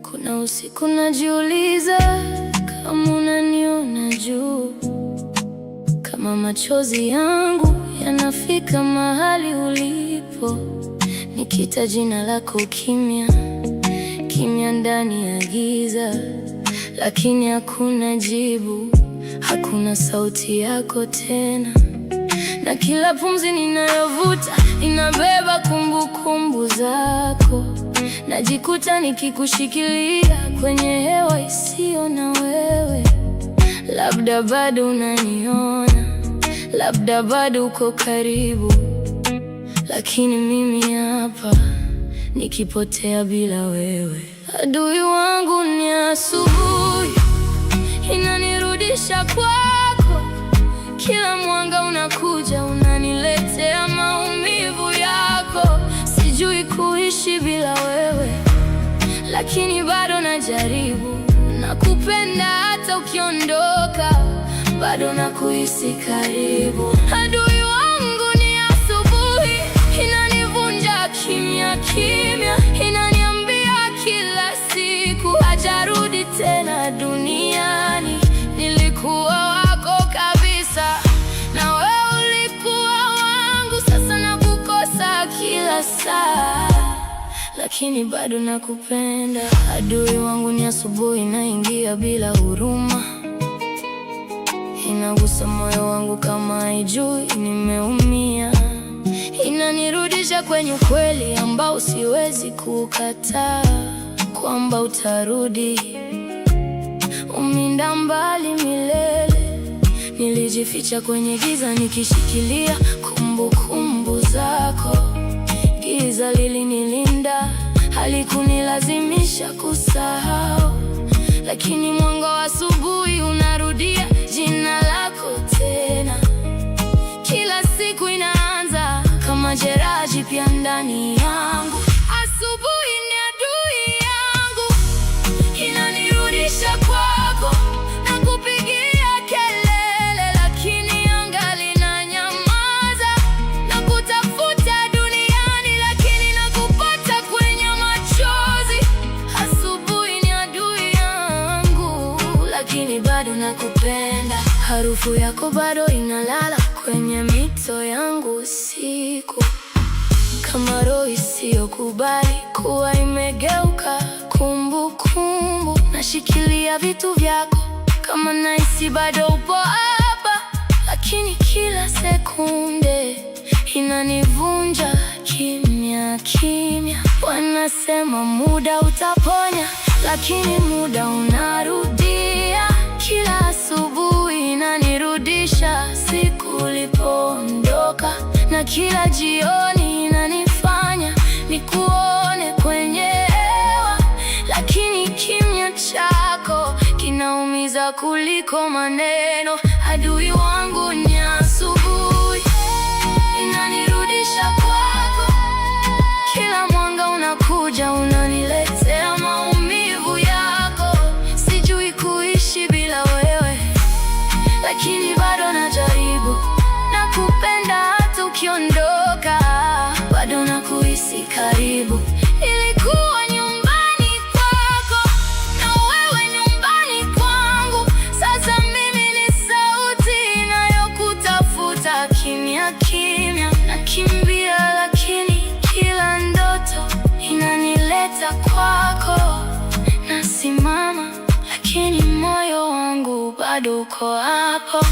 Kuna usiku najiuliza kama unaniona juu, kama machozi yangu yanafika mahali ulipo, nikiita jina lako kimya kimya ndani ya giza, lakini hakuna jibu, hakuna sauti yako tena, na kila pumzi ninayovuta inabeba kumbukumbu zako. Najikuta nikikushikilia kwenye hewa isiyo na wewe. Labda bado unaniona, labda bado uko karibu, lakini mimi hapa nikipotea bila wewe. Adui wangu ni asubuhi, inanirudisha kwako. Kila mwanga unakuja unaniletea maumivu yako. Sijui kuishi bila wewe, lakini bado najaribu. Nakupenda hata ukiondoka, bado nakuhisi karibu. Adui wangu ni asubuhi, inanivunja kimya kimya, inaniambia kila siku hajarudi tena duniani. Nilikuwa wako kabisa, na wewe ulikuwa wangu. Sasa nakukosa kila saa, lakini bado nakupenda. Adui wangu ni asubuhi, inaingia bila huruma, inagusa moyo wangu kama haijui nimeumia, inanirudisha kwenye ukweli ambao siwezi kukataa, kwamba utarudi, umeenda mbali milele. Nilijificha kwenye giza nikishikilia kumbukumbu zako. Giza lilinilinda, halikunilazimisha kusahau, lakini mwanga wa asubuhi unarudia jina lako tena. Kila siku inaanza kama jeraha jipya ndani yangu. Asubuhi ni adui yangu, inanirudisha kwako nakupigia kelele, lakini anga linanyamaza. Nakutafuta duniani, lakini nakupata kwenye machozi. Asubuhi ni adui yangu, lakini bado nakupenda. Harufu yako bado inalala kwenye mito yangu usiku, kama roho isiyokubali kuwa imegeuka kumbukumbu. Nashikilia vitu vyako kama nahisi bado upo hapa, lakini kila sekunde inanivunja kimya kimya. Wanasema muda utaponya, lakini muda unarudia. Kila asubuhi inanirudisha siku ulipoondoka, na kila jioni inanifanya nikuone kwenye hewa, lakini kimya chako kinaumiza kuliko maneno. Adui wangu ni asubuhi, inanirudisha kwako. Kila mwanga unakuja unaniletea maumivu yako. Sijui kuishi bila wewe, lakini bado najaribu. Nakupenda hata ukiondoka, bado nakuhisi karibu. Ilikuwa nyumbani kwako na wewe nyumbani kwangu. Sasa mimi ni sauti inayokutafuta kimya kimya. Nakimbia, lakini kila ndoto inanileta kwako. Nasimama, lakini moyo wangu bado uko hapo.